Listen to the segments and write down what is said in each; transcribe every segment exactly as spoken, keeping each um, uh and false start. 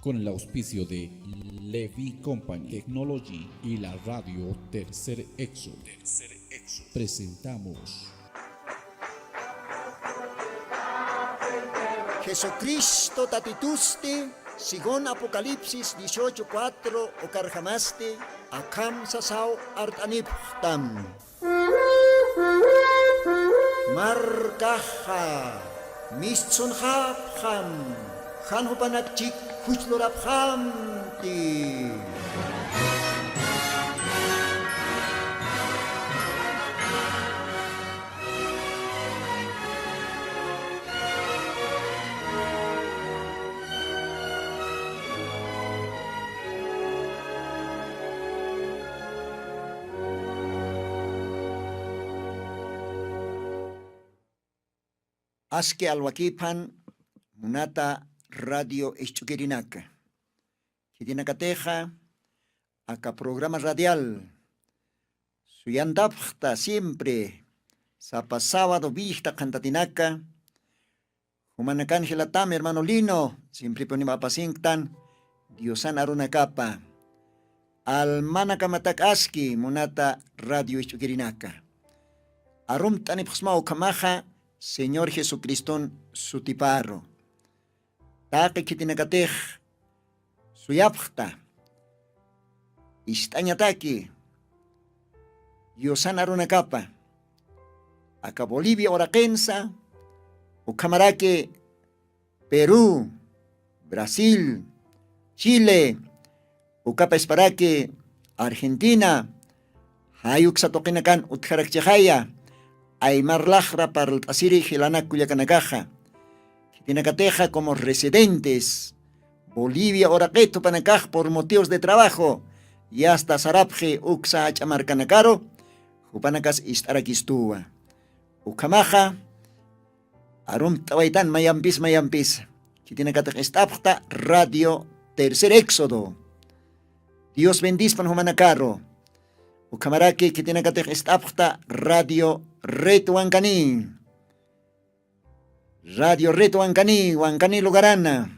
Con el auspicio de Levi Company Technology y la radio Tercer Éxodo, presentamos Jesucristo tatitusti, según Apocalipsis dieciocho cuatro, ukarjamasti akham sasaw art'anipxtam. Markaxa mistsunxapxam, jan jupanak chik juchlurapxamti. Aski alwakiphan munata radio isch'ukirinaka. Khitinakatixa aka programa radial suyantapxta siempre sapa sábado willjta qhantatinaka. Jumanakan jilatam hermano Lino, siemprepuniw apasinktan Diosan arunakapa. Almanakamatak aski munata radio isch'ukirinaka. Arumt'anipxsma ukhamaxa Señor Jesucriston sutiparu. Taqi khitinakatix suyapxta ist'añataki Diosan arunakapa aka Bolivia uraqinsa, ukhamaraki Perú, Brasil, Chile, ukapasparaki Argentina, jay uksa tuqinakan utjarakchixaya, aymar laxra parlt'asiri jilanak kullakanakaxa. Khitinakatixa como residentes Bolivia uraqit jupanakax por motivos de trabajo, yasta sarapxi uksa jach'a markanakaru, jupanakas ist'arakistuwa. Ukhamaxa, arumt'awaytan mayampis mayampis. Khitinakatix ist'apxta Radio Tercer Éxodo. Dios bendispan jumanakaru. Ukhamaraki khitinakatix ist'apxta Radio Red Wankani. Radio Red Wankani, Wankani lugarana.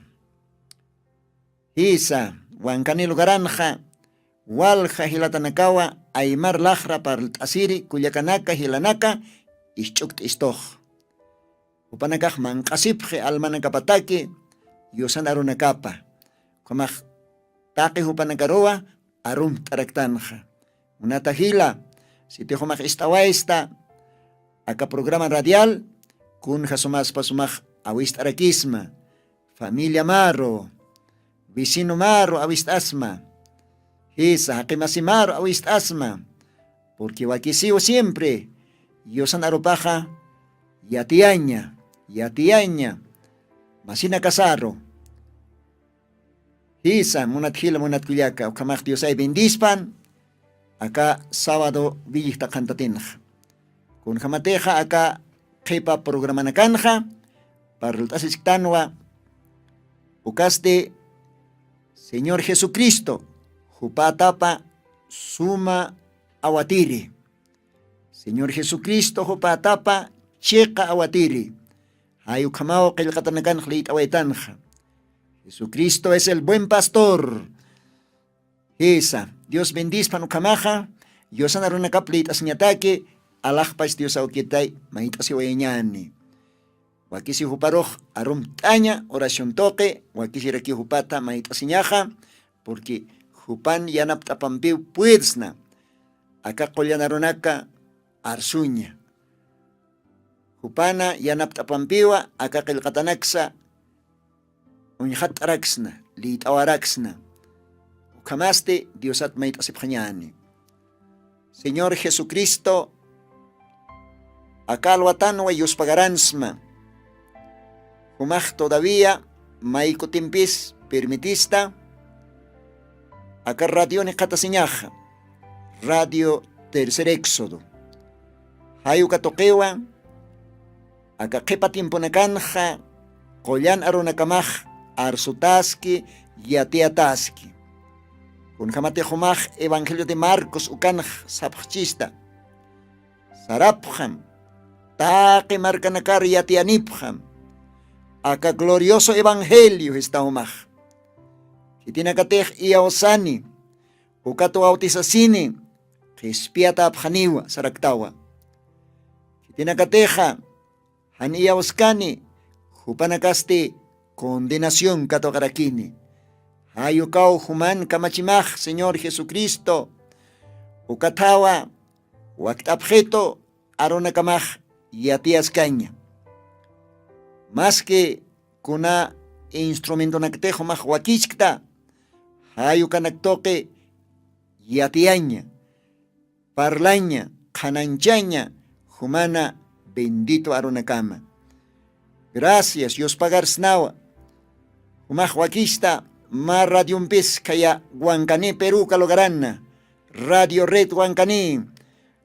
Jisa, Wankani lugaranxa, walja jilatanakawa aymar laxra parlt'asiri kullakanaka jilanaka isch'ukt'istux. Jupanakax manq'asipxi almanakapataki, Diosan arunakapa. Ukhamax taqi jupanakaruwa arumt'araktanxa. Munata jila, siti jumax ist'awaysta aka programa radial, kunja sumaspa sumax awist'arakisma. Familia maru, vecino maru awist'asma. Jisa, jaqimasi maru awist'asma. Porque wakisiw siempre Diosan arupaxa yatiyaña, yatiyaña masinakasaru. Jisa, munat jila, munat kullaka, ukhamax Diosay bendispan aka sábado willijta qhantatinxa. Kunjamatixa aka qhipa programanakanxa parlt'asichktanwa, ukasti Señor Jesucristo jupätapa suma awatiri. Señor Jesucristo jupätapa chiqa awatiri. Jay ukhamaw qillqatanakanx liyt'awaytanxa. Jesucristo es el buen pastor. Jisa, Dios bendispan ukhamaxa, Diosan arunakap liyt'asiñataki, alaxpach Dios awkitay mayt'asiwayañani. Wakisi juparux arumt'aña oración tuqi, wakisiraki jupata mayt'asiñaxa, porque jupan yanapt'apampiw puedsna, aka qullan arunaka arsuña. Jupana yanapt'apampiwa aka qillqatanaksa uñxatt'araksna, liyt'awaraksna. Ukhamasti Diosat mayt'asipxañäni. Señor Jesucristo aka alwatanwa yuspagaransma. Jumax todavía may kutimpis permitista aka radioni qhatasiñaxa, Radio Tercer Éxodo. Jay uka tuqiwa aka qhipa tiemponakanxa qullan arunakamax arsutaski, yatiyataski. Kunjamatix jumax Evangelio de Marcos ukanx sapxchista. Sarapxam, taqi markanakar yatiyanipxam. Aka glorioso evangelio jista jumax. Khitinakatix iyawsani, ukat bautisasini, qhispiyatapxaniwa saraktawa. Khitinakatixa jan iyawskani, jupanakasti condenación katuqarakini. Jayukaw juman kamachimax Señor Jesucristo, ukathawa wakt'apxitu arunakamax yatiyaskaña. Maski kuna instrumentonakatix jumax wakichkta, jayukanak tuqi yatiyaña, parlaña, qhananchaña jumana bendito arunakama. Gracias, Dios pagarsnawa. Jumax wakichta mä radiompis khaya Wankani Peruka lugarana, Radio Red Wankani.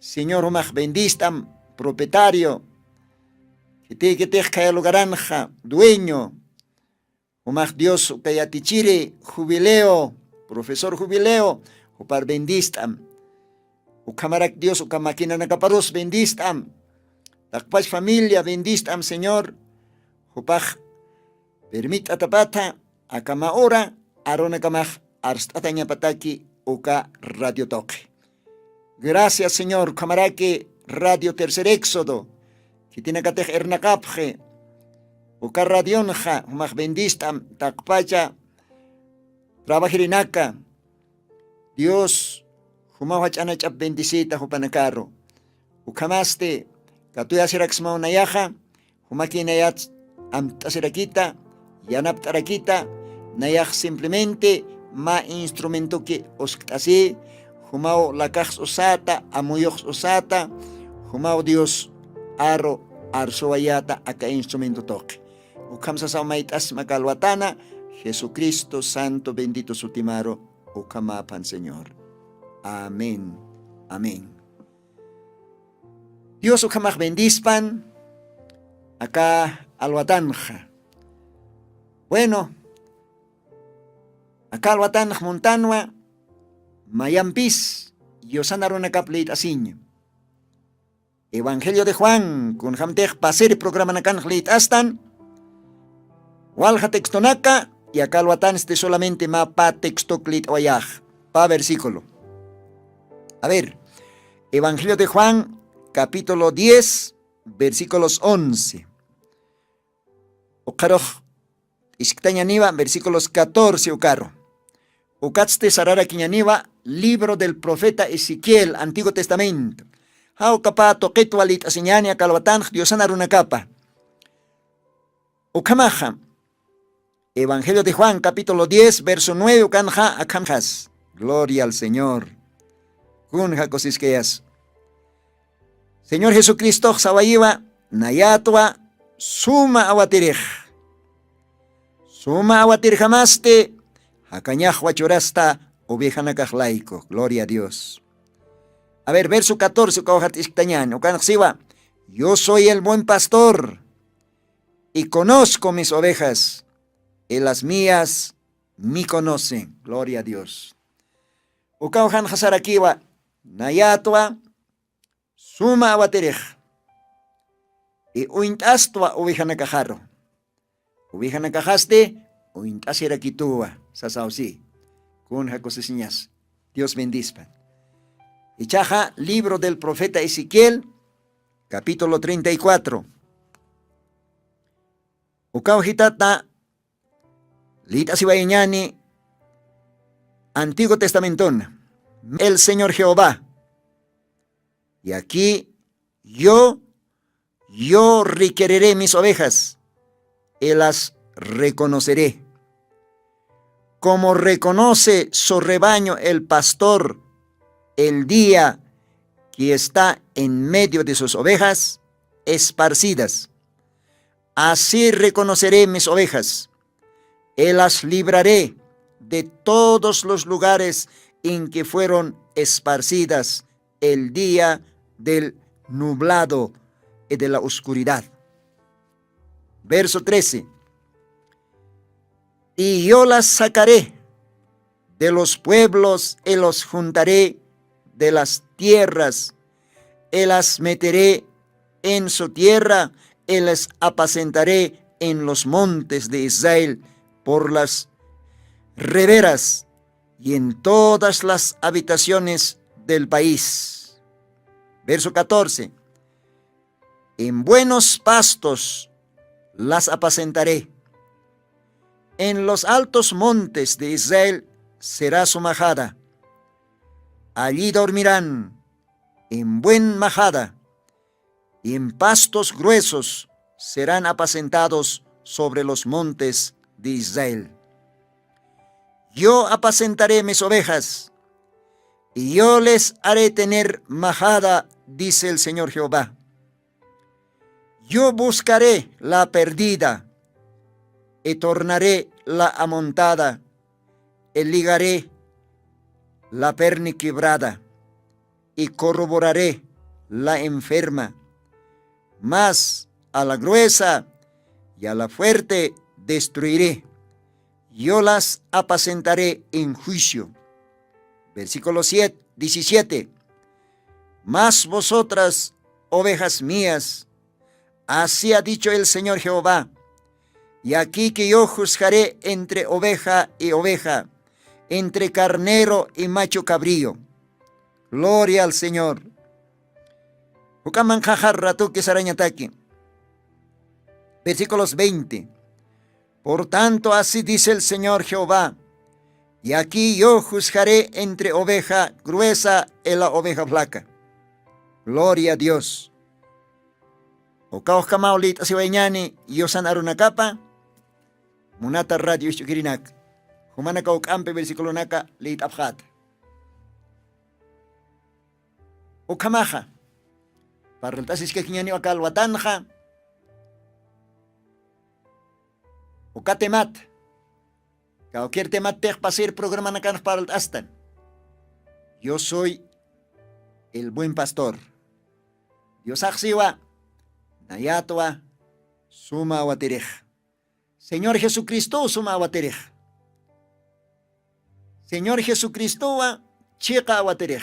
Señor jumax bendist'am, propietario. Khitikitix khaya lugaranxa dueño. Jumax Dios uka yatichiri Jubileo, profesor Jubileo, jupar bendist'am. Ukhamarak Dios uka maquinanakaparus bendist'am. Taqpach familia bendist'am Señor. Jupax permit'atapatha akama ura arunakamax arst'atañapataki uka radio tuqi. Gracias Señor, ukhamaraki Radio Tercer Éxodo, khitinakatix irnaqapxi, uka radionxa jumax bendist'am taqpacha trabajirinaka. Dios jumaw jach'anach'ap bendisita jupanakaru. Ukhamasti katuyasiraksmaw nayaxa, jumakï nayat amt'asirakita, yanapt'arakita, nayax simplemente mä instrumentoki uskt'asi, jumaw lakaxs usata, amuyuxs usata, jumaw Dios aru arsuwayata aka instrumento tuqi. Ukham sasaw mayt'asma kalwatana, Jesucristo santo bendito sutimaru, ukhamäpan Señor. Amén. Amén. Dios ukhamax bendispan aka alwatanxa. Bueno, aka alwatanx muntanwa mayampis yusanarunakap lït'asiña. Evangelio de Juan, kunjamtix pasiri programanakanx lït'astan, walja textonaka, y aka alwatansti solamente mä pä textok lït'awayax, pä versículo. A ver, Evangelio de Juan, capítulo diez, versículos once. Ukharux p'isktañaniwa, versículos catorce ukaru. Ukatsti sararakiñaniwa, libro del profeta Ezequiel, Antiguo Testamento. Jawkapa tuqitwa lït'asiñani aka alwatanx Diosan arunakapa. Ukhamaxa, Evangelio de Juan, capítulo diez, verso nueve, ukanxa akhamxas. Gloria al Señor. Kunja kusiskayas. Señor Jesucristox sawayiwa, nayatwa suma awatirix. Suma awatirjamasti, jakañaxwa churasta ovejanakax layku. Gloria a Dios. A ver, verso catorce, ukaw jat'isktañäni, ukanx siwa, "Yo soy el buen pastor, y conozco mis ovejas, y las mías me conocen". Gloria a Dios. Ukaw janxa sarakiwa, nayatwa suma awatirix, y uñt'astwa ovejanakaxaru. Ovejanakaxasti uñt'asirakituwa, sasaw si. Kunja kusisiñas. Dios bendispa. Ichaxa, libro del profeta Ezequiel, capítulo treinta y cuatro. Ukaw jitata lït'asiwayañani Antiguo Testamentona. El Señor Jehová. Y aquí yo, yo requeriré mis ovejas, y las reconoceré. Como reconoce su rebaño el pastor el día que está en medio de sus ovejas esparcidas. Así reconoceré mis ovejas, y las libraré de todos los lugares en que fueron esparcidas el día del nublado y de la oscuridad. Verso trece. Y yo las sacaré de los pueblos y los juntaré de las tierras, y las meteré en su tierra, y les apacentaré en los montes de Israel por las riberas y en todas las habitaciones del país. Verso catorce. En buenos pastos las apacentaré. En los altos montes de Israel será su majada. Allí dormirán en buen majada, y en pastos gruesos serán apacentados sobre los montes de Israel. Yo apacentaré mis ovejas, y yo les haré tener majada, dice el Señor Jehová. Yo buscaré la perdida, y tornaré la amontada, y ligaré la perniquebrada, y corroboraré la enferma. Mas a la gruesa y a la fuerte destruiré. Yo las apacentaré en juicio. Versículo siete, diecisiete. Mas vosotras, ovejas mías, así ha dicho el Señor Jehová, y aquí que yo juzgaré entre oveja y oveja, entre carnero y macho cabrío. Gloria al Señor. Jukaman qhaxar ratuki sarañataki. Versículos veinte. Por tanto, así dice el Señor Jehová, y aquí yo juzgaré entre oveja gruesa y la oveja flaca. Gloria a Dios. Uka ukhamaw lït'asiwayñani yusan arunakapa, munata radio isch'ukirinaka. Jumanaka uk'ampi versiculonaka lït'apxata. Ukhamaxa, parlt'asiskakiñaniw aka alwatanxa, uka temat, cualquier temat tix pasir programanakanx parlt'astan. Yo soy el buen pastor. Diosax siwa, nayatwa suma awatirix. Señor Jesucristow suma awatirix. Señor Jesucristowa chiqa awatirix.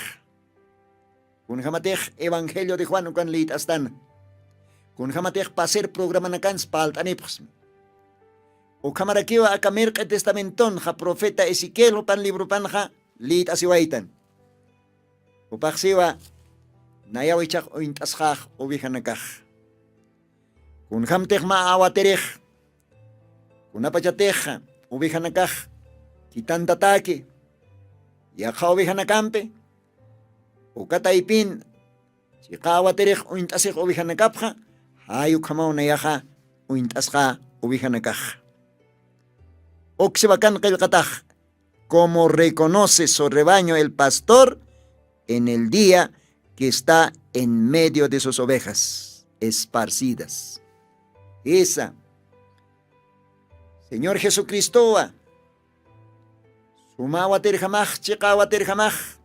Kunjamatix Evangelio de Juan ukan lït'astana. Kunjamatix pasir programanakans palt'anipxsmi. Ukhamarakiwa aka mirq'i testamentonxa profeta Ezequiel jupan libropanxa lït'asiwaytan. Jupaxsiwa nayaw ichax uñt'asxax ovejanakax. Kunjamtix mä awatirix, kunapachatix ovejanakax kitantataki yaqha ovejanakampi, uka taypin chiqa awatirix uñt'asix ovejanakapxa, jay ukhamaw nayaxa uñt'asxa ovejanakax. Uksiwakan qillqatax, como reconoce su rebaño el pastor en el día que está en medio de sus ovejas esparcidas. Esa, Señor Jesucristowa suma awatirjamax, chiqa awatirjamax,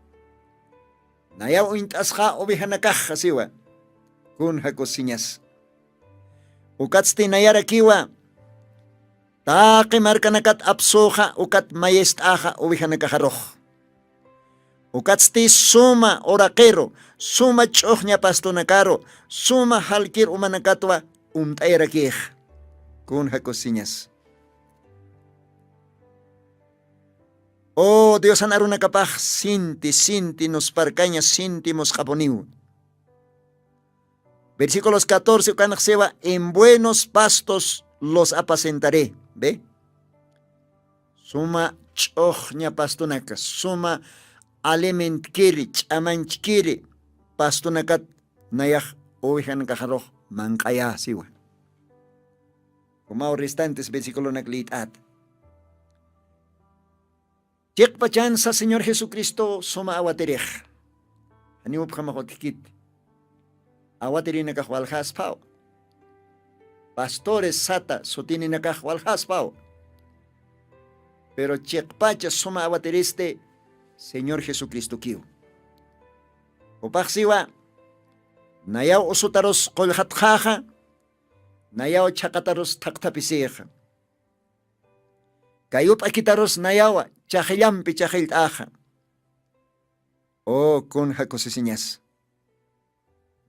nayaw uñt'asxa ovejanakax asiwa. Kunja kusiñas. Ukatsti nayarakiwa taqi markanakat apsuxa ukat mayest'axa ovejanakaxarux. Ukatsti suma uraqiru, suma ch'uxña pastunakaru, suma jalkir umanakatwa umt'ayarakix. Kunja kusiñas. O diosan arunakapax sinti sinti nusparkaña sinti musq'apuniw. Versículos catorce ukanxsiwa, en buenos pastos los apacentaré. Ve, suma ch'uxña pastunaka, suma alimentkiri ch'amanchkiri pastunakat nayax ovejanakaxarux manq'ayasiwa. Kumaw restantes versículonak lït'at. Chiqpachansa Señor Jesucristo suma awatirix. Janiw upxamax utkikit. Awatirinakax waljaspaw. Pastores sata sutininakax waljaspaw. Pero chiqpacha suma awatiristi Señor Jesucristokiw. Upaxsiwa nayaw usutarus qullxatxaxa, nayaw chhaqatarus thaqthapisixa. Kayup'akitarus nayawa chaxillampi chaxillt'axa. O kunja kusisiñas.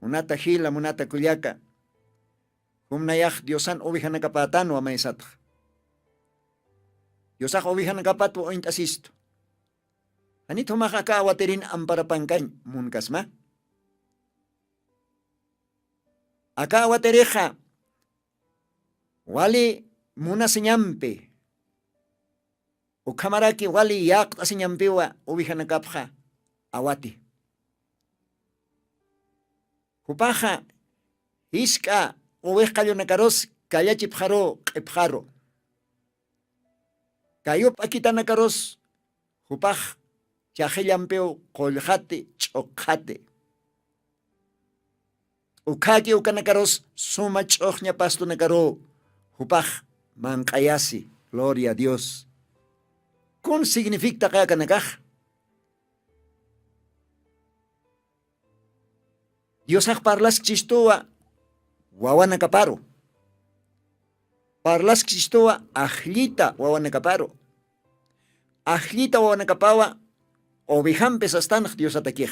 Munata jila munata kullaka, jumnayax diosan ovejanakapätanwa maysatxa. Diosax ovejanakapatwa uñt'asistu. Janit jumax aka awatirin amparapankañ munkasma. Aka awatirixa wali munasiñampi ukhamaraki wali yaqt'asiñampiwa ovejanakapxa awati. Jupaxa jisk'a oveja qallunakarus kallachipxaru q'ipxaru. Kayu p'akitanakarus jupax chaqillampiw qullqati ch'uqxati. T'ukhaki ukanakarus suma ch'uxña pastunakaru jupax manq'ayasi. Gloria a dios. Kun significtaqi akanakax? Diosax parlaskchistuwa wawanakaparu. Parlaskchistuwa ajllita wawanakaparu. Ajllita wawanakapawa ovejampi sastanx diosatakix.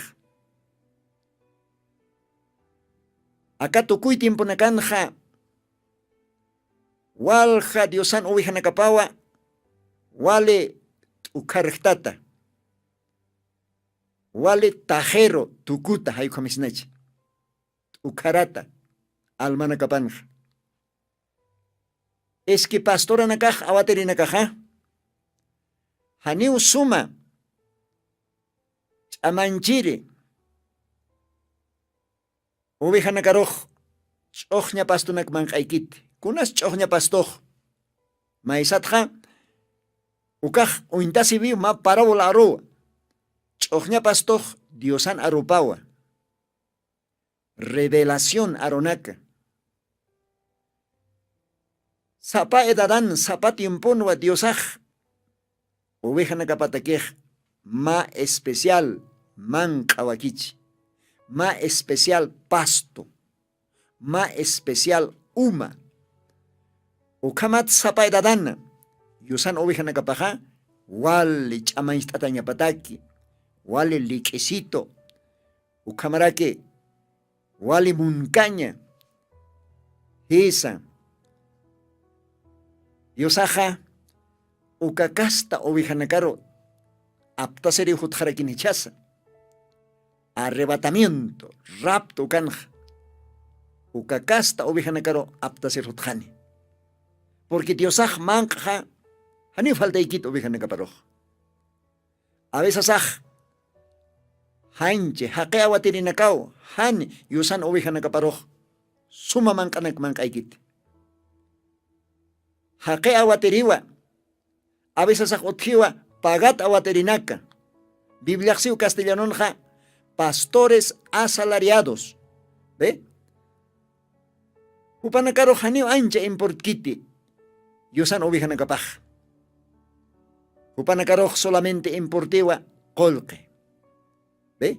Aka tukuy tiemponakanxa walja diosan ovejanakapawa wali t'ukharjtata. Wali tajiru tukuta jaykhamisnachi t'ukharata almanakapanxa. Eski pastoranakax awatirinakaxa janiw suma ch'amanchiri ovejanakarux ch'uxña pastunak manq'aykiti. Kunas ch'uxña pastux? Maysatxa ukax uñtasiwiw mä parabola aruwa. Ch'uxña pastux diosan arupawa. Revelación arunaka sapa edadan sapa tiemponwa diosax ovejanakapatakix mä especial manq'a wakichi, mä especial pasto, mä especial uma. Ukhamat sapa edadana yusan ovejanakapaxa wali ch'amañcht'atañapataki, wali lik'isitu, ukhamaraki wali munkaña. Jisa, diosaxa uka kasta ovejanakaru aptasiriw jutxarakinichasa. Arrebatamiento, rapto ukanxa uka kasta ovejanakaru aptasir jutxani. Purqui diosax manq'xa janiw faltaykit ovejanakaparux. Avesasax janchi jaqi awatirinakaw jani yusan ovejanakaparux suma manq'anak manq'aykiti. Jaqi awatiriwa avesasax utjiwa pagat awatirinaka. Bibliaxsiw castellanunxa pastores asalariados. Be jupanakarux janiw ancha importkiti yusan ovejanakapax. Jupanakarux solamente importiwa qulqi. Be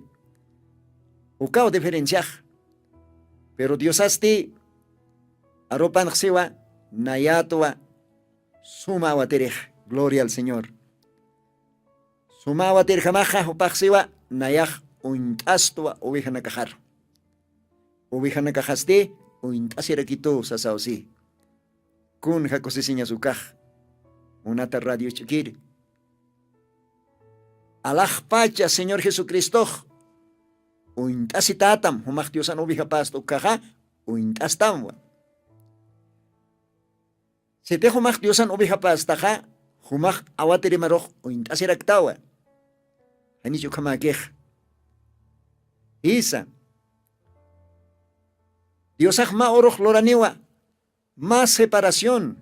ukaw diferenciax. Pero diosasti arupanxsiwa nayatwa suma awatirix. Gloria al señor. Suma awatirjamaxa jupaxsiwa nayax uñt'astwa ovejanakaxaru. Ovejanakaxasti uñt'asirakitu sasaw si. Kun jakusisiñas ukax munata radio ch'ukiri. Alaxpacha señor jesucristox uñt'asitatam jumax diosan ovejapasta ukaxa uñt'astamwa. Sitix jumax diosan ovejapastaxa jumax awatirimarux uñt'asiraktawa. Janich ukhamäkix? Jisa, diosax mä urux luraniwa mä separación.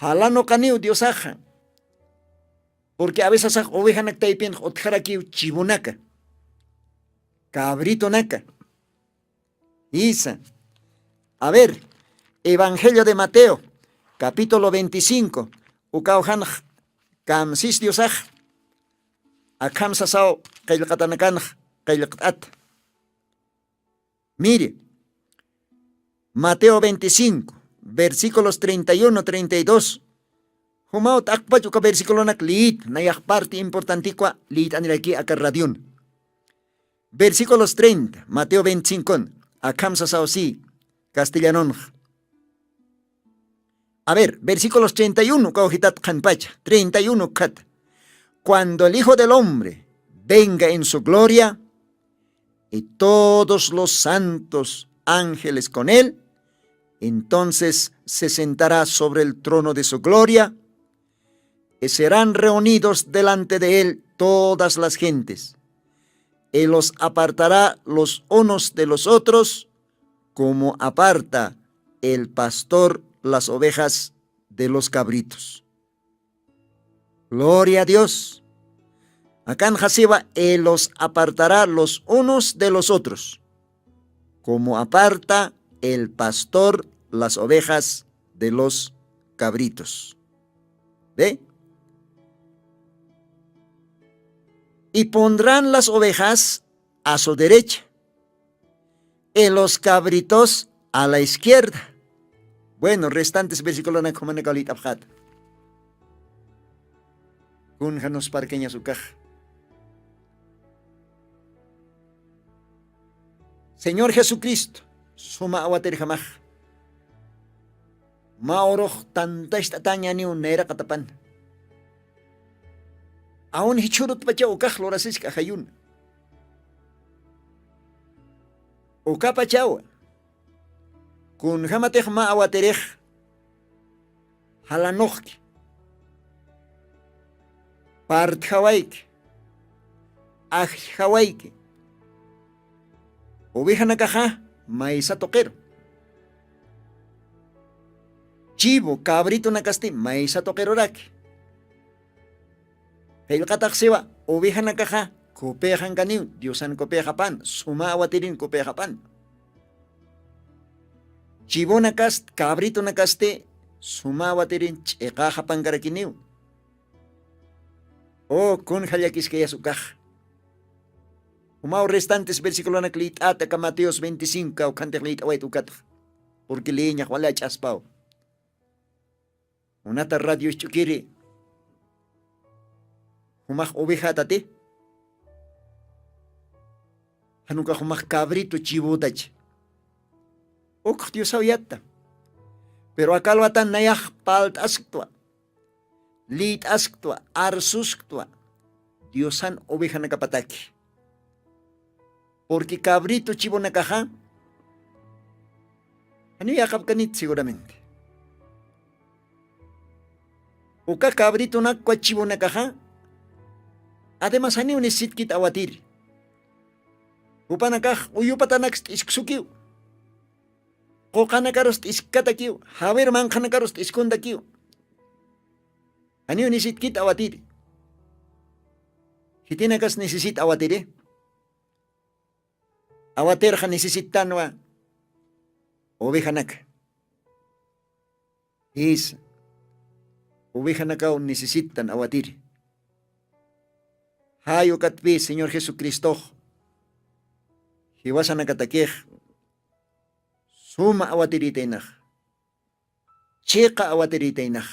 Jalanuqaniw diosaxa. Purqui avesasax ovejanak taypinx utjarakiw chivunaka, cabritunaka. Jisa, a ver, evangelio de mateo capítulo veinticinco. Ukaw janx kamsis diosax akham sasaw qillqatanakanx qillqt'ata. Miri, mateo veinticinco versículos treinta y uno treinta y dos. Jumaw t'aqpach uka versiculonak liyit nayax parti importantikwa liyit'aniraki aka radion. Versículos treinta mateo veinticinco. Akham sasaw si castellanonx. A ver, versículos treinta y uno, kawjitat qhanpacha, treinta y uno khat. Cuando el Hijo del Hombre venga en su gloria, y todos los santos ángeles con él, entonces se sentará sobre el trono de su gloria, y serán reunidos delante de él todas las gentes, y los apartará los unos de los otros, como aparta el pastor las ovejas de los cabritos. Gloria a Dios. Akan jasiwa, él los apartará los unos de los otros, como aparta el pastor las ovejas de los cabritos. ¿Ve? Y pondrán las ovejas a su derecha, y los cabritos a la izquierda. Bueno, restantes versículo nakhumanakawlit'apxat. Kun janus parkañas ukax. Señor Jesucristo suma awatirjamax, mä urux tantacht'atañaniw nayraqatapan. Awn jichhurutpachaw ukax lurasichka ajayuna. Ukapachawa kunjamatix mä awatirix jalanuxki, partjawayki, ajllxawayki ovejanakaxa maysa tuqiru. Chivo cabritunakasti maysa tuqiruraki. Qillqataxsiwa ovejanakaxa kupixankaniw diosan kupixapan suma awatirin kupixapan. Chivonakasti cabritunakasti suma awatirin ch'iqaxapankarakiniw. O kun jallakiskayas ukax. Umaw restantes versículonak liyt'ata ka mateos veinticinco kawkhantix liyt'awayt ukatax. Purki liyiñax wali ach'aspaw. Unata radio isch'ukiri jumax ovejatati? Janukax jumax cabritu chivutach. Ukx diosaw yatta. Pero akalwatan nayax palt'asktwa, liyt'asktwa, arsusktwa diosan ovejanakapataki. Purki cabritu chivunakaxa janiw yaqapkanit seguramente. Uka cabritunakwa chivunakaxa ademas janiw nisisitkit awatiri. Jupanakax uyupatanaks t'iskusukiw, quqanakarus t'iskkatakiw, jawir manqhanakarus t'iskuntakiw. Janiw nisisitkit awatiri. Jitinakas nisisit awatiri? Awatirxa nisisittanwa ovejanaka. Jisa, ovejanakaw nisisittan awatiri. Jay ukatpi señor jesucristox jiwasanakatakix suma awatiritaynax, chiqa awatiritaynax.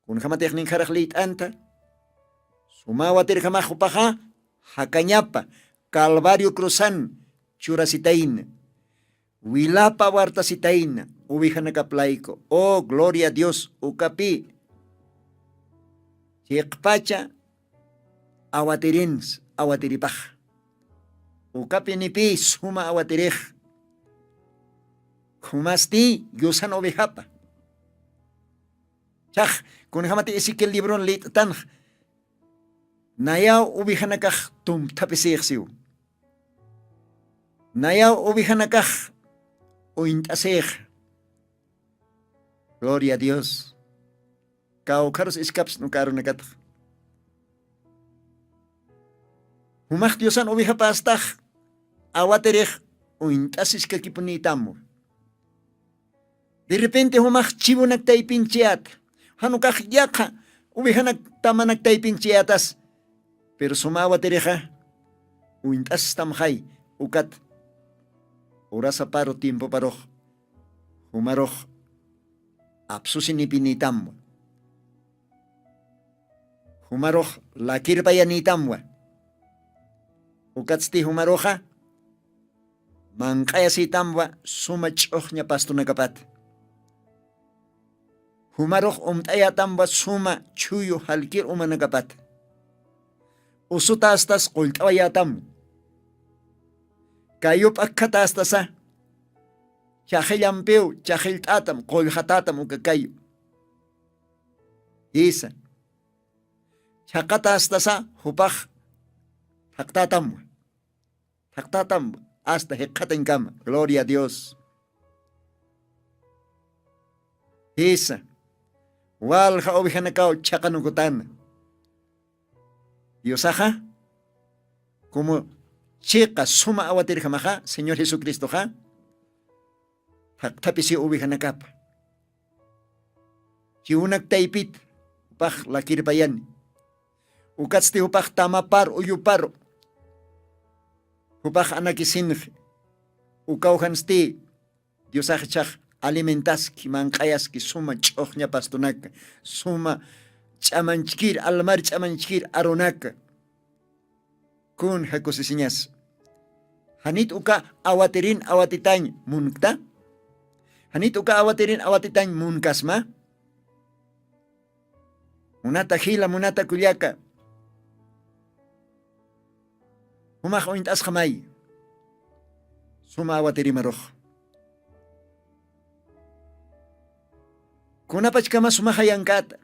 Kunjamatix ninkharax liyt'anta suma awatirjamax jupaxa jakañapa calvario cruzan churasitayna, wilapa wartasitayna ovejanakaplayku. O gloria a dios. Ukapi chiqpacha awatirins awatiripax. Ukapi nipi suma awatirix jumasti yusan ovejapa. Chax kunjamati ezequiel libron lit'tanx nayaw ovejanakax tumpthapisix siw, nayaw ovejanakax uñt'asix. Gloria a dios. Kawkharus iskapsn'ukarunakatax jumax diosan ovejapastax awatirix uñt'asiskakipunïtamwa. Derrepente jumax chivunak taypinchiyäta, janukax yaqha ovejanak tamanak taypinchiyätas. Pero suma awatirixa uñt'asistamxay ukat urasaparu tiempoparux jumarux apsusinipinïtamwa, jumarux lakirpayanïtamwa. Ukatsti jumaruxa manq'ayasïtamwa suma ch'uxña pastunakapat. Jumarux umt'ayätamwa suma chhuyu jalkir umanakapata. Usutastas qullt'awayätam. Kayup akkhatastasa chajillampiw chajillt'atam qulljatätam uka kayu. Jisa. Chhaqatastasa jupax thaqtätamwa. Thaqtätamwa asta jikxatañkama. Gloria a Dios. Jisa. Walja ovejanakaw chhaqanukutana. Diosaxa como chiqa suma awatirjamaxa señor jesucristoxa thaqthapisiw ovejanakapa. Chiwunak taypit jupax lakirpayani. Ukatsti jupax tamapar uyuparu jupax anakisinxi. Ukawjansti diosax ichhax alimentaski manq'ayaski suma ch'uxña pastunaka suma ch'amanchkir almar ch'amanchkir arunaka. Kun jakusisiñas? Janit uka awatirin awatitañ munkta? Janit uka awatirin awatitañ munkasma? Munata jila munata kullaka, jumax uñt'asxamay suma awatirimarux. Kunapachkamas jumaxa yankata?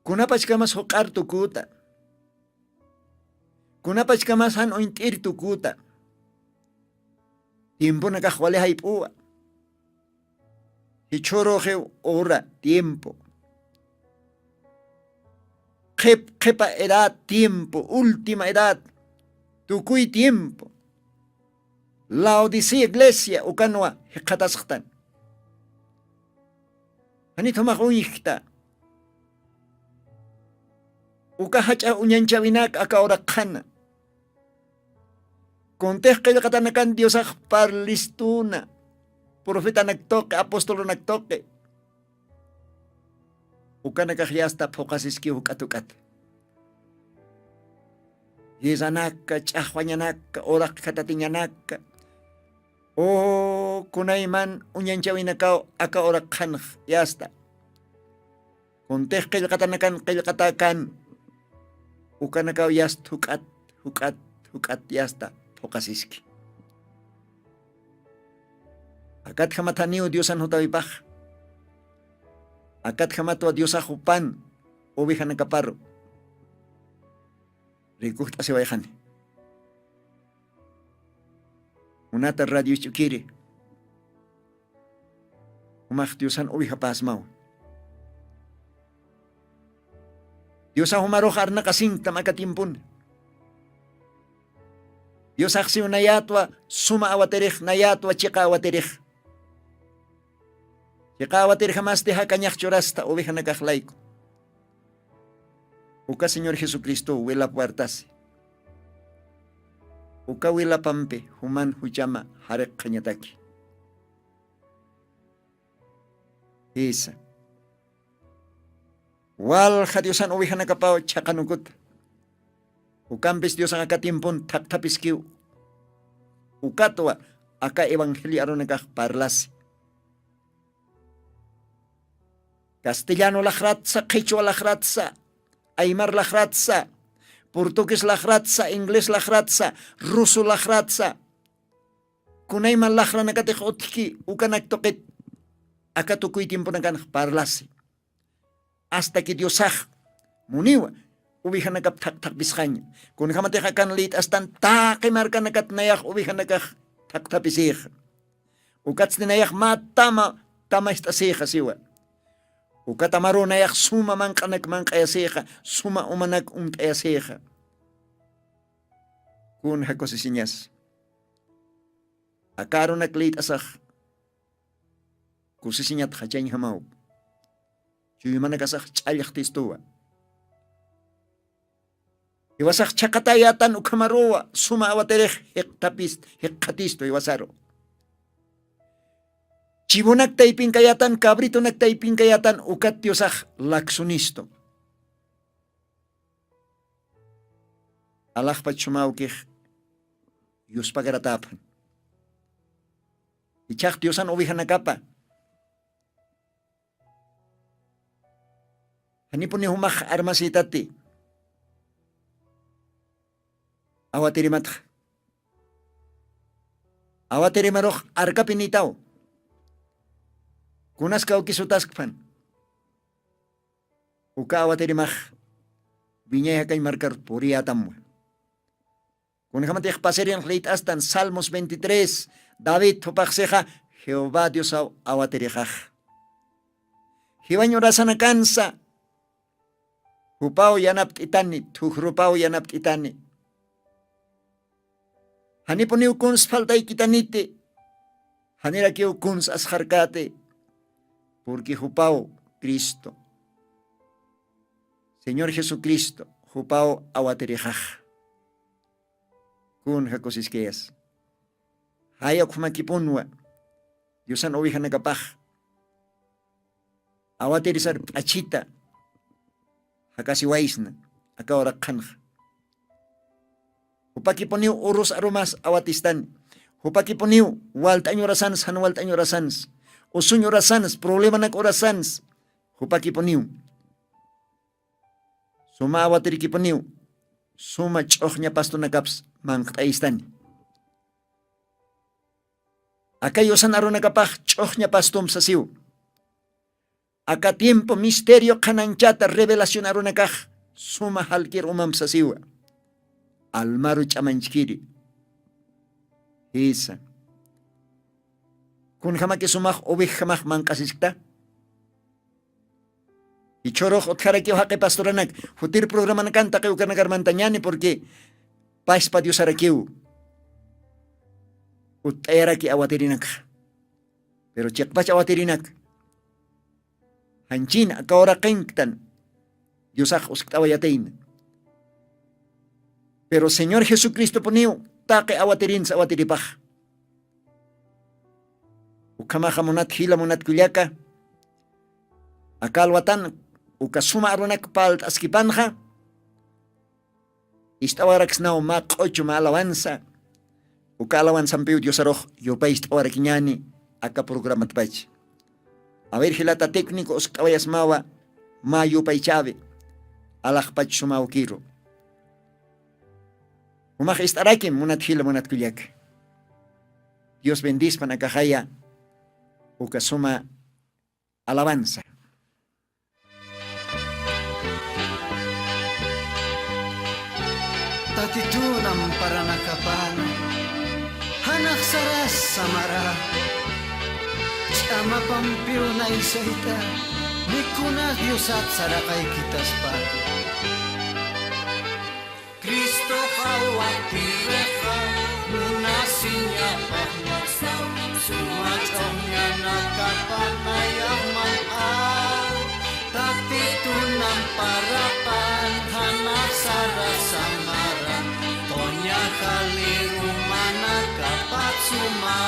Kunapachkamas juq'ar tukuta? Kunapachkamas jan uñt'ir tukuta? Tiemponakax wali jayp'uwa. Jichhuruxiw ura tiempo. Qhip qhipa edad tiempo última edad. Tukuy tiempo laodicea iglesia ukanwa jikxatasxtan. Janit jumax uñjkta? Uka jach'a uñanchäwinak aka uraqxana. Kuntix qillqatanakan diosax parlistuna profetanak tuqi apostolunak tuqi. Ukanakax yasta phuqasiskiw juk'at juk'at. Guerranaka ch'axwañanaka uraq khatatiñanaka. O kunayman uñanchäwinakaw aka uraqxanx yasta. Kuntix qillqatanakan qillqatäkan ukanakaw yasta juk'at juk'at juk'at yasta phuqasiski. Akatjamat janiw diosan jutawipax. Akatjamatwa diosax jupan ovejanakaparu rikujt'asiwayxani. Munata radio isch'ukiri jumax diosan ovejapäsmaw. Diosax jumarux arnaqasinktam aka tiempuna. Diosaxsiw nayätwa suma awatirix nayätwa chiqa awatirix. Chiqa awatirjamasti jakañax churasta ovejanakax layku. Uka señor jesucristow wilap wartasi. Uka wilapampi juman juchama jariqxañataki. Jisa. Walja diosan ovejanakapaw chhaqanukuta. Ukampis diosax aka tiempon thaqthapiskiw. Ukatwa aka evangelio arunakax parlasi. Castellano laqratsa qhichwa laqratsa aymar laqratsa portugues laqratsa inglés laqratsa ruso laqratsa kunayman laqranakatix utjki ukanak tuqit aka tukuy tiemponakanx parlasi. Asta que diosax muniwa ovejanakap thaqthaqpisqaña. Kunjamatix akan lït'astan taqi markanakat nayax ovejanakax thaqthapisïxa. Ukatsti nayax mä tama tamacht'asïxa siwa. Ukatamaruw nayax suma manq'anak manq'ayasïxa suma umanak umt'ayasïxa. Kun jakusisiñas? Aka arunak lït'asax kusisiñat jachañjamaw. Chuymanakasax ch'allxtistuwa. Iwasax chhaqatäyätan ukhamaruwa suma awatirix jikxatist jikxatistu iwasaru. Chivunak taypinkayätan cabritunak taypinkayätan ukat diosax laksunistu. Alaxpach sumawkix yuspagaratäphan. Ichhax diosan ovejanakapa Janipuni jumax armasïtati. Awatirimatxa. Awatirimarux arkapinïtaw. Kunas kawkisutaskpan. Uka awatirimax wiñay jakañ markar puriyätamwa. Kunjamatix pasirin lït'astan salmos veintitrés, david jupaxsixa jehová diosaw awatirixax. Jiwañ urasanakansa jupaw yanapt'itani, thujrupaw yanapt'itani. Janipuniw kuns faltaykitaniti. Janirakiw kuns asxarkäti. Purqui jupaw cristo, señor jesucristo jupaw awatirixax. Kunja kusiskayas. Jaya ukhamakipunwa diosan ovejanakapax awatirisar p'achita jakasiwaysna. Aka uraqhanxa jupakipuniw urus arumas awatistani. Jupakipuniw walt'añurasans jan walt'añurasans usuñurasans problemanak urasans jupakipuniw suma awatirikipuniw suma ch'uxña pastunakaps manqt'ayistani. Aka yusan arunakapax ch'uxña pastump sasiw. Aka tiempo misterio qhananchata revelación arunakax suma jalkir umamp sasiwa. Almaru ch'amanchkiri. Jisa. Kunjamaki sumax uvejjamax manq'asiskta? Ichhurux utjarakiw jaqi pasturanak jutir programanakan taqi ukarnakarmantañani purqui paspa diosarakiw utt'ayaraki awatirinakxa. Pero chiqpach awatirinak janchin aka uraqinktan diosax uskt'awayatayna. Pero señor jesucristopuniw taqi awatirinsa awatiripax. Ukhamaxa munat jila munat kullaka aka alwatan uka suma arunak palt'askipanxa ist'awaraksnaw mä q'uchu mä alawansa. Uka alawansampiw diosarux yupay ist'awarakiñani aka programatpach. Aver jilata técnico uskt'awayasmawa mä yupaychawi alaxpach sumawkiru. Jumax ist'arakim munat jila munat kullaka. Dios bendispan akaxaya uka suma alabanza. Tatitun amparanakapana janaxsaras samara ch'amapampiw naysayta mikuna diosat saraqaykitaspati. Cristo qawatirixa munasiñapaxmasa suma ch'uxñanakapanayamaxa. Tatitun amparapan janaxsarasamara quña jalirumanakapatsuma.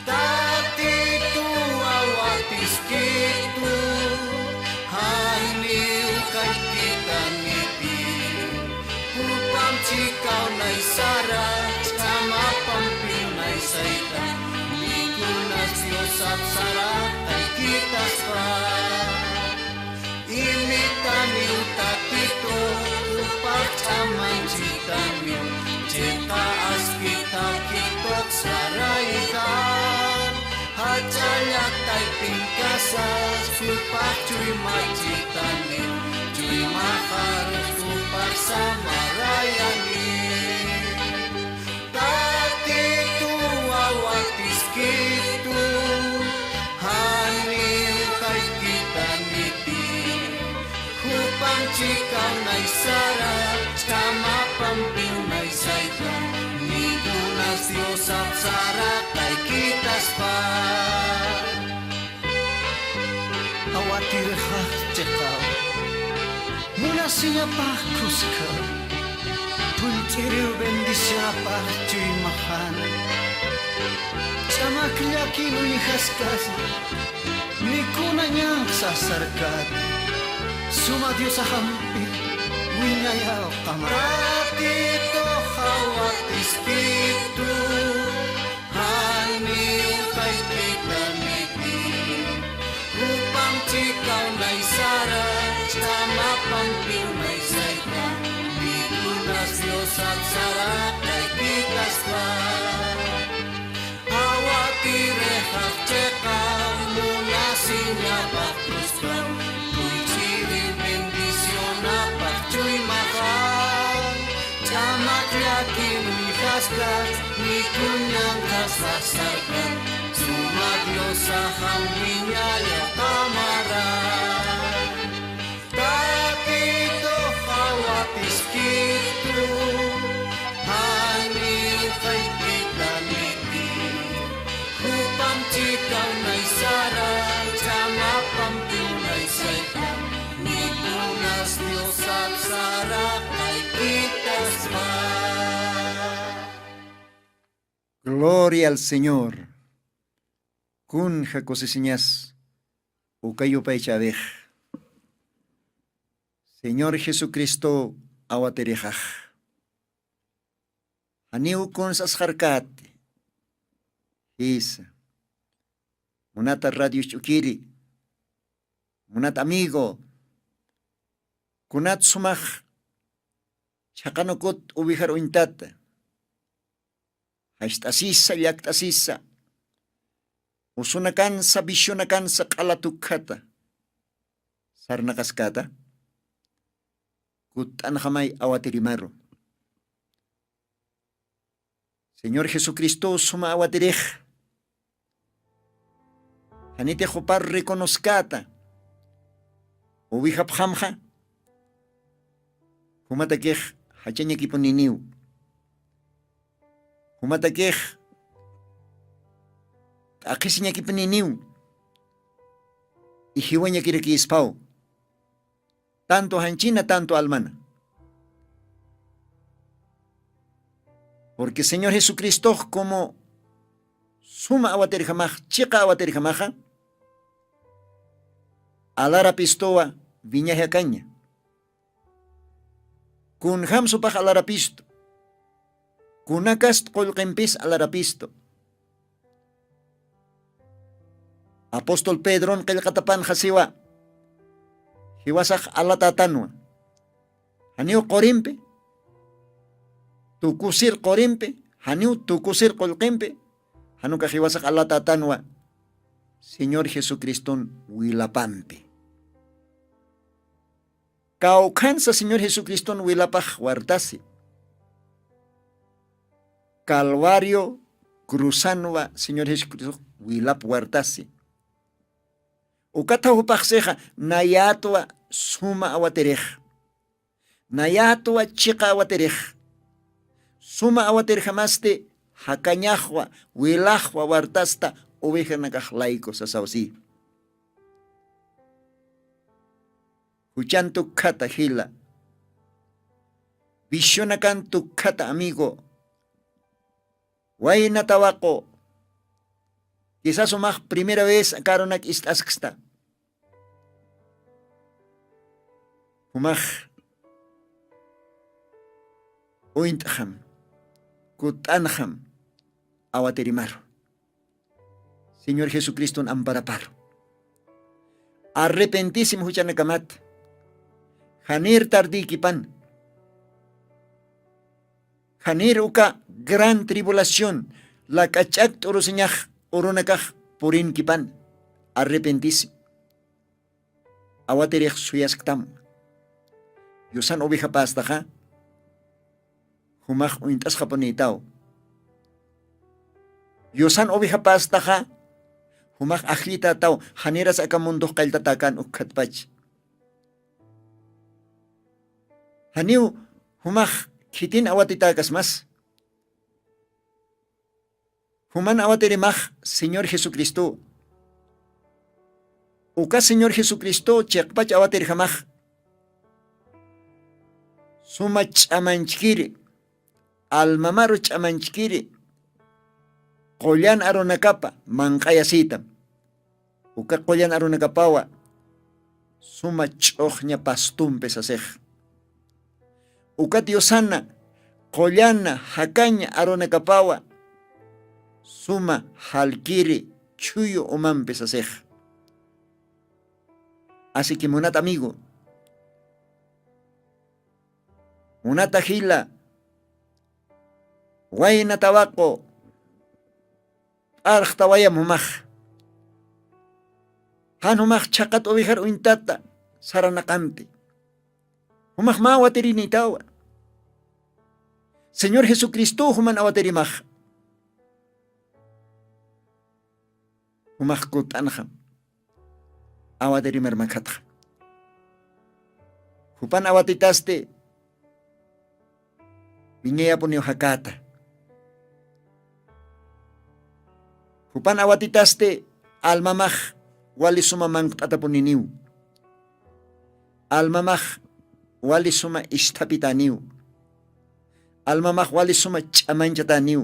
Tatituw awatiskitu janiw kaykitaniti. Jupam chikaw naysara ch'amapampiw naysayta mikunas diosat saraqaykitaspa. Imitaniw tatitu jupax ch'amanchitaniw chiqa askitaki tuksaraytan. Jach'a llaqtaypin kasas jupax chuymaychitaniw chuymaxarus jupax samarayani. Tatituw awatiskitu janiw kaykitaniti. Jupam chikaw naysara ch'amapampiw naysayta mikunas diosat saraqaykitaspa. Awatirxax chiqaw munasiñapax khuska phunt'iriw bendicionapax chuymaxana. Ch'amak llakin uñjaskasa mikuna ñanqsa sarkati. Suma diosaxampi wiñayaw qama. Tatitux awatiskitu janiw kaykitaniti. Jupam chikaw naysar Samapampiw naysayta, mikunas Diosat saraqaykitaspa. Awatirixax chiqa munasiñapax cruzpaw, kuychiri bendicionapax chuymaxa. Ch'amak llakin uñjaskas, mikuñanqhas sarkan, suma Diosax amwiñalla qamara. Tatitux qawatiskitu, jani qaypitaniti, jupam chikaw naysara, ch'amapampiw naysayta, mikunas Diosat saraqaykitaspa. Gloria al Señor. Kunja kusisiñas uka yupaychäwix. Señor Jesucristo awatirixax. Janiw kunsasxarkäti. Jisa. Munata radio ch'ukiri. Munat amigo. Kunat sumax chhaqanukut ovejar uñtata. Jacht'asisa, llakt'asisa, usunakansa, visionakansa q'ala tukjata sarnaqaskäta, kutt'anxamay awatirimaru. Señor Jesucristo suma awatirix. Janitix jupar reconozcäta. Ovejapxamxa. Jumatakix jachañakipuniniw. Jumatakix t'aqhisiñakipuniniw. Ijiwañakirakïspaw. Tanto janchina, tanto almana. Porque Señor Jesucristox como suma awatirjamax, chiqa awatirjamaxa, alarapistuwa wiñaji akaña. Kunjam supax alarapistu. Kunakast qullqimpis alarapistu. Apóstol Pedron qillqatapanxa siwa, jiwasax alatätanwa. Janiw qurimpi, tukusir qurimpi, janiw tukusir qullqimpi, jan ukax jiwasax alatätanwa Señor Jesucriston wilapampi. Kawkhansa Señor Jesucriston wilapax wartasi. Calvario cruzanwa Señor Jesucristo wilap wartasi. Ukatha jupaxsixa nayätwa suma awatirix. Nayätwa chiqa awatirix. Suma awatirjamasti jakañaxwa, wilaxwa wartasta ovejanakax layku sasaw si. Juchan tukkhata jila. Visionakan tukkhata amigo. Wayna tawaqu. Quizás umax primera vez aka arunak ist'asksta. Jumax uñt'xam, kutt'anxam, awatirimaru. Señor Jesucriston amparaparu. Arrepentisim juchanakamat. Janir tardïkipan. Janir uka gran tribulación, lak'a ch'ak t'urusiñax urunakax purinkipan. Arrepentisim. Awatirix suyasktam. Diosan ovejapästaxa jumax uñt'asxapunïtaw. Diosan ovejapästaxa jumax ajllitätaw, janiras aka mundox qalltatäkän ukkhatpach. Janiw jumax khitin awatitäkasmas. Juman awatirimax Señor Jesucristo. Uka Señor Jesucristo chiqpach awatirjamax. Suma ch'amanchkiri, almamaru ch'amanchkiri, qullan arunakapa manq'ayasïtam. Uka qullan arunakapawa suma ch'uxña pastumpi sasix. Uka Diosana qullana jakaña arunakapawa suma jalkiri chhuyu umampi sasix. Así que munat amigo, Munata jila, wayna tawaqu p'arxtawayam jumax. Jan jumax chhaqat uwijar uñtata saranaqamti. Jumax mä awatirinitawa. Señor jesucristo juman awatirimax. Jumax kut'anxam awatirimarmakxatxa. Jupan awatitasti wiñayapuniw jakata. Jupan awatitasti almamax wali suma mankt'atapuniniw. Almamax wali suma isthapitaniw. Almamax wali suma ch'amanchataniw.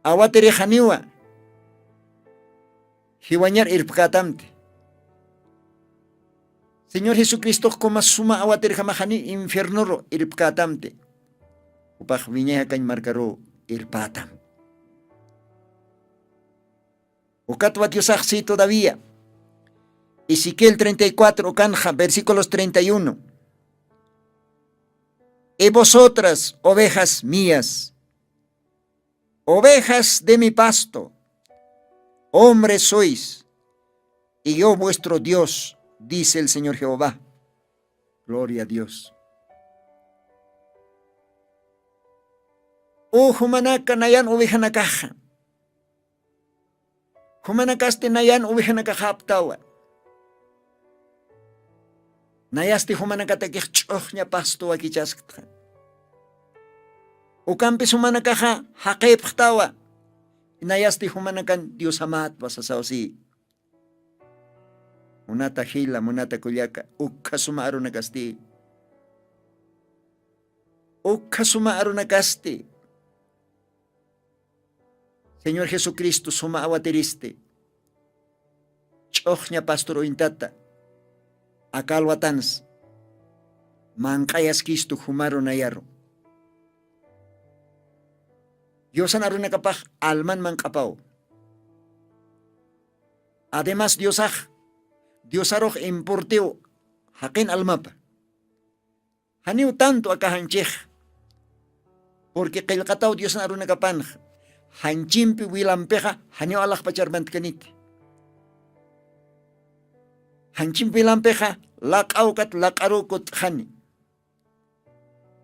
Awatirixaniwa. Jiwañar irpkatamti. Señor jesucristox kuma suma awatirjamaxani infiernoru irpkatamti. Upax wiñayakañ markaru irpatam. Ukatwa diosaxsi todavía. Ezequiel treinta y cuatro ukanxa versículos treinta y uno. Y vosotras ovejas mías, ovejas de mi pasto, hombres sois, y yo vuestro dios, dice el señor jehová. Gloria a dios. Ujumanaka nayan ovejanakaxa. Jumanakasti nayan ovejanakaxaptawa. Nayasti jumanakatakix ch'uxña pasto wakichasktxa. Ukampis jumanakaxa jaqipxtawa. Nayasti jumanakan diosamätwa sasawsi. Munata jila munata kullaka, ukkha suma arunakasti. Ukkha suma arunakasti. Señor jesucristo suma awatiristi. Ch'uxña pastor uñtata akalwatansa manq'ayaskistu jumaru nayaru. Diosan arunakapax alman manq'apaw. Además diosax diosarux importiw jaqin almapa. Janiw tanto akaxanchix. Purqui qillqataw diosan arunakapanxa. Janchimpi wilampixa janiw alaxpacharmantkaniti. Janchimpi wilampixa laq'awkat laq'aruw kut'xani.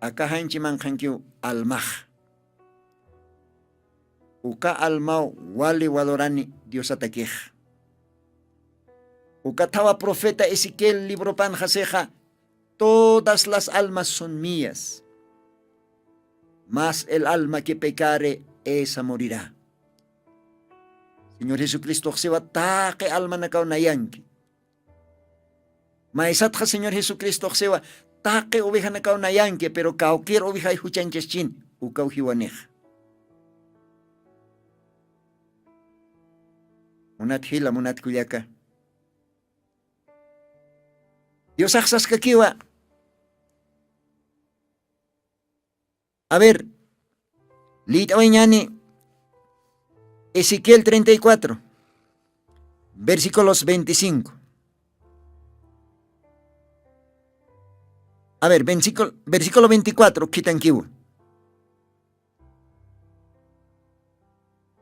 Akaxanchi manqhankiw almax. Uka almaw wali walorani diosatakix. Ukathawa profeta ezequiel libropanxa sixa, todas las almas son mías. Mas el alma que pecare esa morirá. Señor jesucristoxsiwa taqi almanakaw nayanki. Maysatxa señor jesucristoxsiwa taqi ovejanakaw nayanki pero kawkir ovejay juchanchaschin. Ukaw jiwanix. Munat jila munat kullaka. Diosax saskakiwa. A ver, liyt'awañani ezequiel treinta y cuatro, versículos veinticinco. A ver, versículo veinticuatro khitankiwa.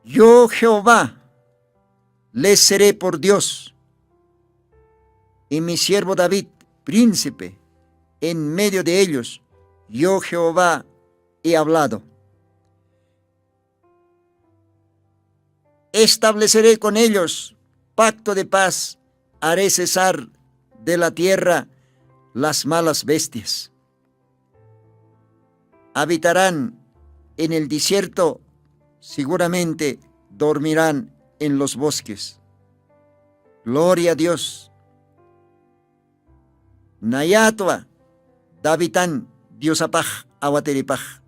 Yo jehová les seré por dios, y mi siervo david, príncipe en medio de ellos. Yo jehová he hablado. Estableceré con ellos pacto de paz, haré cesar de la tierra las malas bestias. Habitarán en el desierto, seguramente dormirán en los bosques. Gloria a dios. Nayatwa davidan diosapax awatiripax.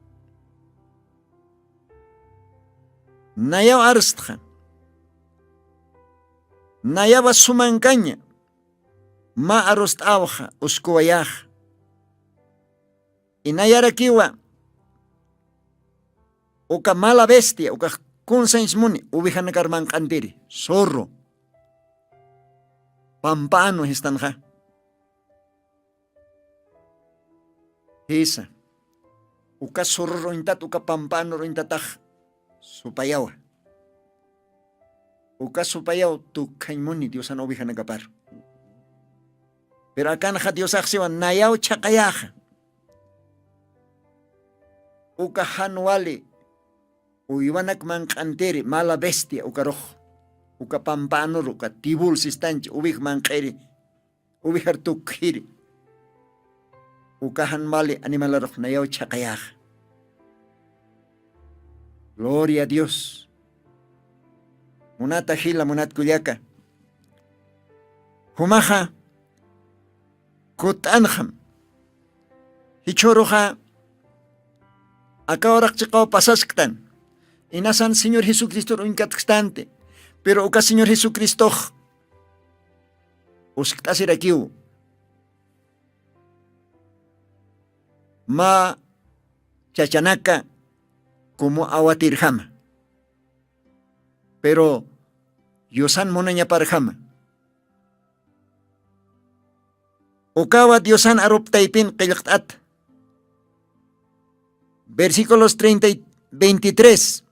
Nayaw arstxa. Nayawa sumankaña ma arust'awxa uskuwayaxa. Inayarakiwa uka mala bestia ukax kunsañsmuni ovejanakar manq'antiri zorro. Pampanu jistanxa. Jisa, uka surur uñtat uka pampanur uñtatax supayawa. Uka supayaw tukjañ muni diosan ovejanakapar. Pero akanxa diosaxsiwan nayaw chhaqayaxa. Uka jan wali uywanak manq'antiri mala bestia ukarux, uka pampanur uka tibul sistanchi uvij manq'iri, uvijar tukhiri, uka jan wali animalarux nayaw chhaqayaxa. Gloria a dios. Munata jila munatkullaka, jumaxa kut'anxam. Jichhuruxa aka uraq chiqaw pasasktan, inasan señor jesucristor uñkatkstanti. Pero uka señor jesucristox uskt'asirakiw mä chachanaka como awatirjama. Pero yusan munañaparjama. Ukawa diosan aruptaypin qillqt'at. Versículos treinta y veintitrés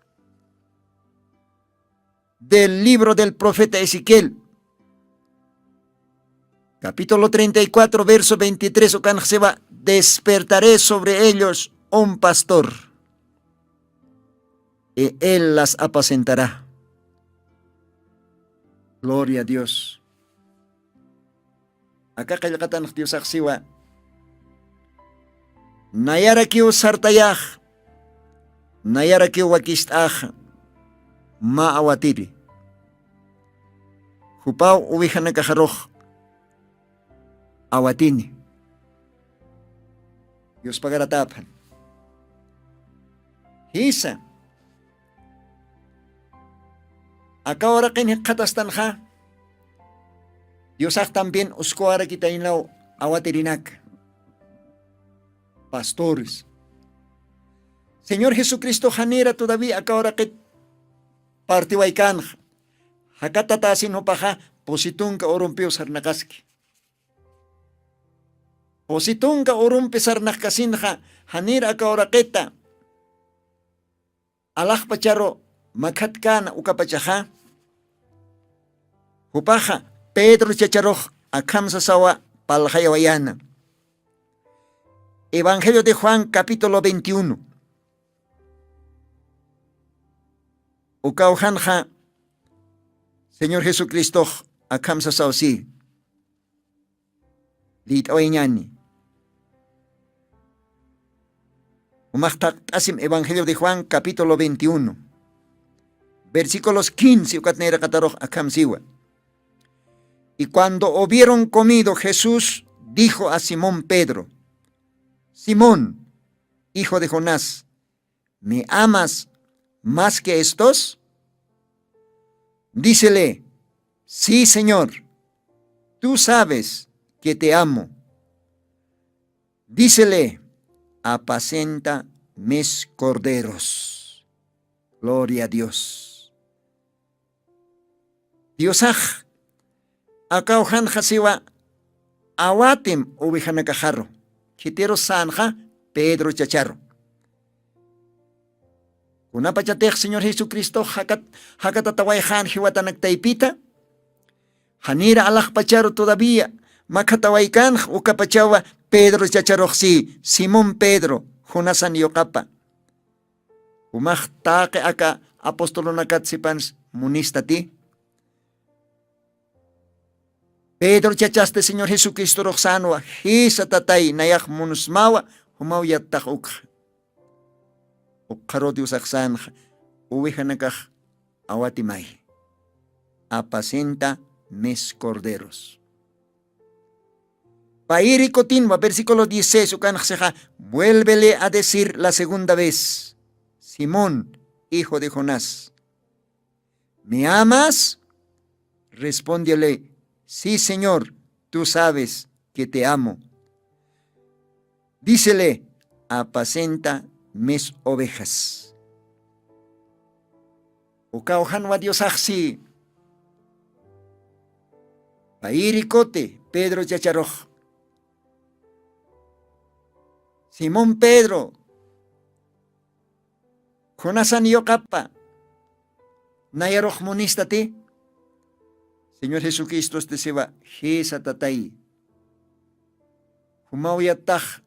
del libro del profeta ezequiel, capítulo treinta y cuatro verso veintitrés ukanxsiwa, despertaré sobre ellos un pastor y él las apacentará. Gloria a dios. Aka qillqatanx diosaxsiwa, nayarakiw sartayax, nayarakiw wakist'ax mä awatiri. Jupaw uwijanakaxarux awatini. Yuspagarataphan. Jisa, aka uraqin jikxatastanxa diosax también uskuwarakitaynaw awatirinaka. Pastores, señor jesucristo janira todavía aka uraqit partiwaykanxa. Jakatatasin jupaxa pusitunka urumpiw sarnaqaski. Pusitunka urumpi sarnaqkasinxa janir aka uraqita alaxpacharu makhatkana ukapachaxa, jupaxa pedro chacharux akhamsasawa palxayawayana. Evangelio de juan capítulo veintiuno. Ukawjanxa señor jesucristox akhamsasaw si lït'awayñani. Umaxtaq t'asim evangelio de juan capítulo veintiuno, versículos quince ukatnayraqatarux akhamsiwa. Y cuando hubieron comido jesús dijo a simón pedro, simón, hijo de jonás, me amas más que estos? Dícele, sí señor, tú sabes que te amo. Dícele, apacenta mis corderos. Gloria a dios. Diosax akawjanxa siwa awatim ovejanakaxaru, khitirus sänxa pedro chacharu. Kunapachatix señor jesucristox jakat jakatatawayxän jiwatanaktaypita, janira alaxpacharu todavía makhatawaykanx ukapachawa pedro chacharux si, simón pedro, jonasan yuqapa. Jumax taqi aka apostolunakat sipans munistati. Pedro chachasti señor jesucristoruxsanwa, jisa tatay nayax munusmawa, jumaw yattax ukxa. Ukxaru diosaxsanxa, uwijanakax awatimay. Apacenta mis corderos. Payiri kutinwa versículo dieciséis ukanxsixa, vuélvele a decir la segunda vez, simón, hijo de jonás, me amas? Respondióle, sí señor, tú sabes que te amo. Dícele, apacenta mis ovejas. Ukawjanwa diosaxsi, payiri kuti pedro chacharux, Simón Pedro, junasan yuqapa, nayarux munistati? Señor Jesucristosti siwa, jisa tatay, jumawyatax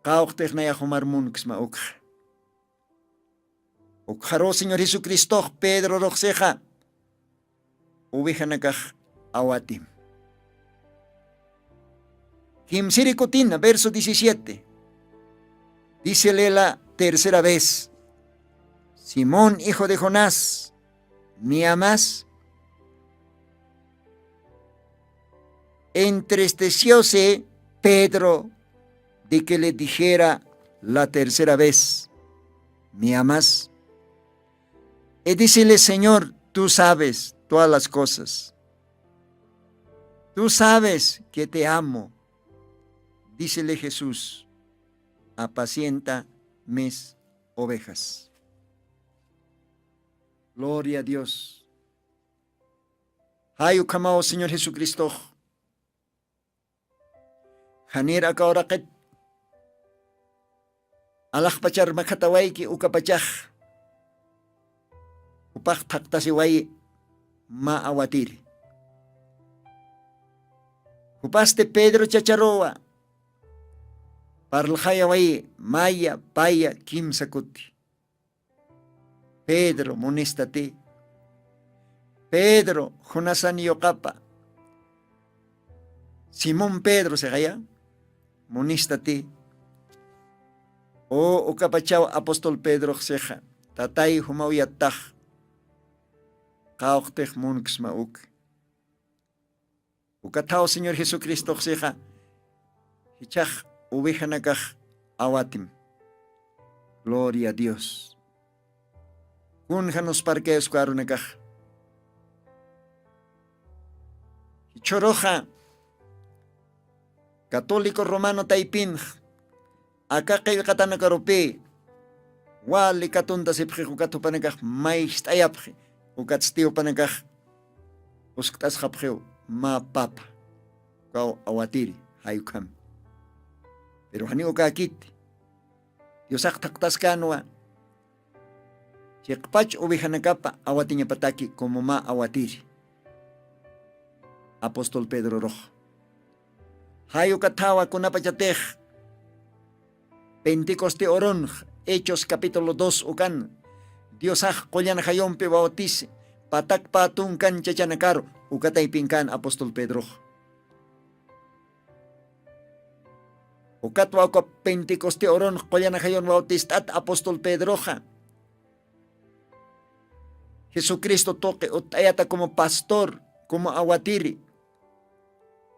qawqtix nayax jumar munksma ukxa. Ukxaru Señor Jesucristox Pedroruxsixa ovejanakax awatim. Kimsiri kutina verso diecisiete. Dícele la tercera vez: Simón, hijo de Jonás, ¿me amas? Entristecióse Pedro de que le dijera la tercera vez: ¿Me amas? Y dícele: Señor, tú sabes todas las cosas. Tú sabes que te amo. Dícele Jesús: Apacienta mis ovejas. Gloria a Dios. Jay ukhamaw Señor Jesucristox. Janir aka uraqit alaxpachar makhatawayki ukapachax jupax thaqtasiwayi mä awatiri. Jupasti Pedro chacharuwa parlxayawayi maya paya kimsa kuti. Pedro, munistati? Pedro, Jonasan yuqapa Simón Pedro sixaya, munistati? O ukapachaw apóstol Pedrox sixa: Tatay, jumaw yattax, qawqtix munksma uk. Ukathaw Señor Jesucristox sixa: Jichhax ovejanakax awatim. Gloria a Dios. Kunja nusparkayasku arunakax? Jichhuruxa católico romano taypinx aka qillqatanakarupi wali katuntasipxix, ukat jupanakax mayst'ayapxi, ukatsti jupanakax uskt'asxapxiw mä papa, ukaw awatiri, jay ukham. Pero janiw ukäkiti. Diosax thaqtaskänwa chiqpach ovejanakapa awatiñapataki como mä awatiri apóstol Pedrorux. Jay ukathawa kunapachatix Pentecoste urunx, Hechos capítulo dos ukan, Diosax qullan jayumpi bautisi, patak pä tunkan chachanakaru, uka taypin kän apóstol Pedrox. Ukatwa uka Pentecoste urunx qullan jayun bautist'at apóstol Pedroxa. Jesucristo tuqi utt'ayata como pastor, como awatiri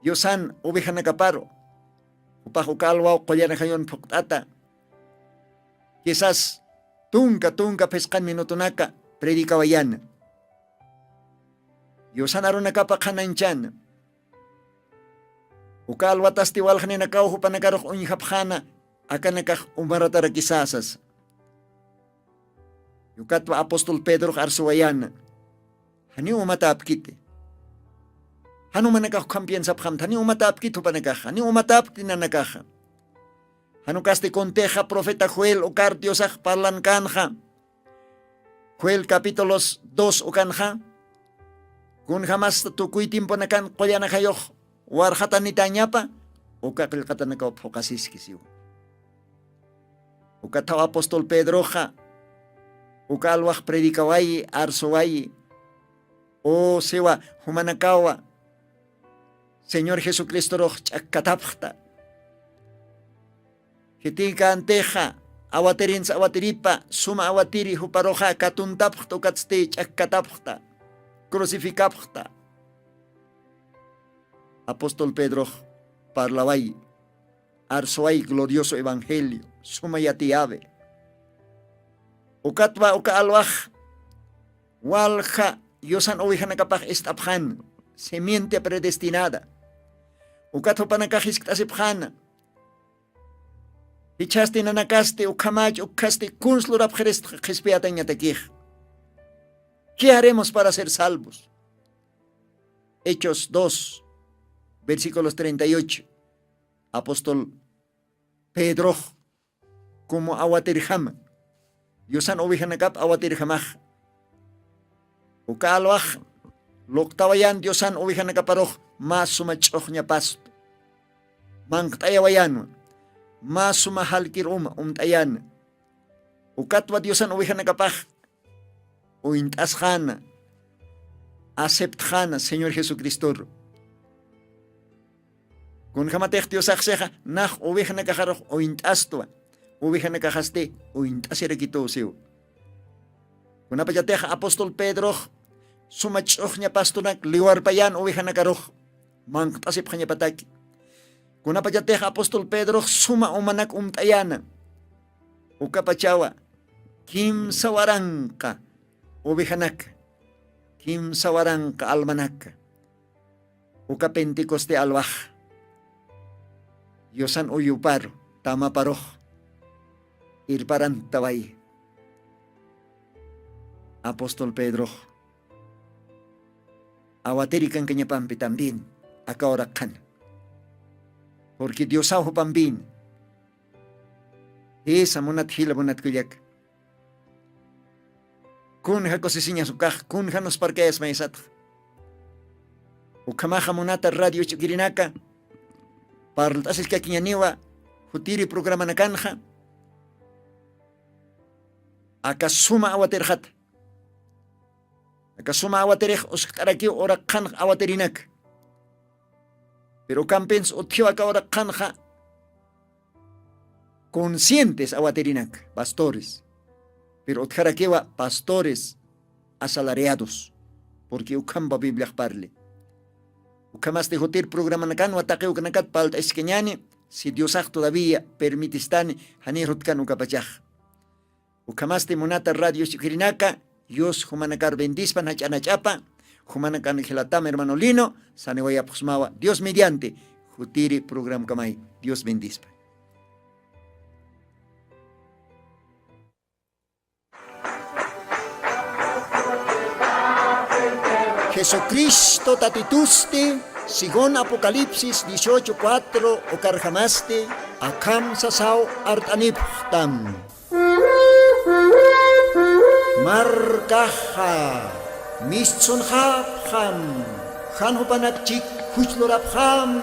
Diosan ovejanakaparu. Jupax uka alwaw qullan jayun phuqt'ata. Quizás tunka tunka phisqan minutunaka predicawayana. Diosan arunakapa qhananchana. Uka alwatasti walxninakaw jupanakarux uñjapxäna, akanakax umaratarakisäsas. Ukatwa apóstol Pedrox arsuwayäna: Janiw umatäpkiti. Jan umanakax ukham piensapxamti, janiw umatäpkiti jupanakaxa, janiw umatäpkti nanakaxa. Jan ukasti kuntixa profeta Joel ukar Diosax parlankänxa. Joel capítulos dos ukanxa, kunjamasta tukuy tiemponakan qullan ajayux warxatanitäñapa, uka qillqatanakaw phuqasiski siwa. Ukathaw apóstol Pedroxa uka alwax predicawayi, arsuwayi, o siwa jumanakawa Señor Jesucristorux ch'akkatapxta. Khitinkantixa awatirinsa awatiripa suma awatiri juparuxa katuntapxta, ukatsti ch'akkatapxta, crucificapxta. Apóstol Pedrox parlaway, arsuway glorioso evangelio, suma yatiyawi. Ukatwa uka alwax walja yusan ovejanakapax ist'apxan, simiente predestinada. Ukat jupanakax jiskt'asipxana. Jichhasti nanakasti ukhamach ukhasti kuns lurapxirist qhispiyatañatakix. ¿Qué haremos para ser salvos? Hechos dos, versículos treinta y ocho. Apóstol Pedrox como awatirjama, diosan ovejanakap awatirjamax. Uka alwax luqtawayän diosan ovejanakaparux mä suma ch'uxñapastu, manqt'ayawayänwa, mä suma jalkir uma umt'ayäna. Ukatwa diosan ovejanakapax uñt'asxäna, aceptxäna señor jesucristoru. Kunjamatix diosaxsixa nax ovejanakaxarux uñt'astwa, ovejanakaxasti uñt'asirakituw siw. Kunapachatix apóstol pedrox suma ch'uxña pastunak liwarpayän ovejanakarux manqt'asipxañapataki. Kunapachatix apóstol pedrox suma umanak umt'ayäna, ukapachawa kimsa waranqa ovejanaka, kimsa waranqa almanaka uka pentecoste alwax yusan uyuparu tamaparux irparantaway. Apóstol pedrox awatiri kankañapampi también aka uraqxan, purqui diosaw jupampin. Jisa munat jila munatkullaka, kunja kusisiñas ukax kunja nusparkayas maysatxa. Ukhamaxa munata radio ch'ukirinaka, parlt'asiskakiñaniwa jutiri programanakanxa. Aka suma awatirxata, aka suma awatirix uskt'arakiw uraqxanx awatirinaka. Pero ukampins utjiw aka uraqxanxa conscientes awatirinak pastores, pero utjarakiwa pastores asalariados. Purqui ukhampa bibliax parli. Ukhamasti jutir programanakanwa taqiwkanakat palt'askañani, si diosax todavía permitistani janir jutkan ukapachax. Ukhamasti munata radio ch'ukirinaka, yus jumanakar bendispan jach'anach'apa. Jumanakan jilatam hermano lino, saniwayapxsmawa dios mediante jutiri programkamay. Dios bendispa. Jesucristo tatitusti según apocalipsis dieciocho cuatro ukarjamasti akham sasaw art'anipxtam. Markaxa mistsunxapxam, jan jupanak chik juchlurapxam.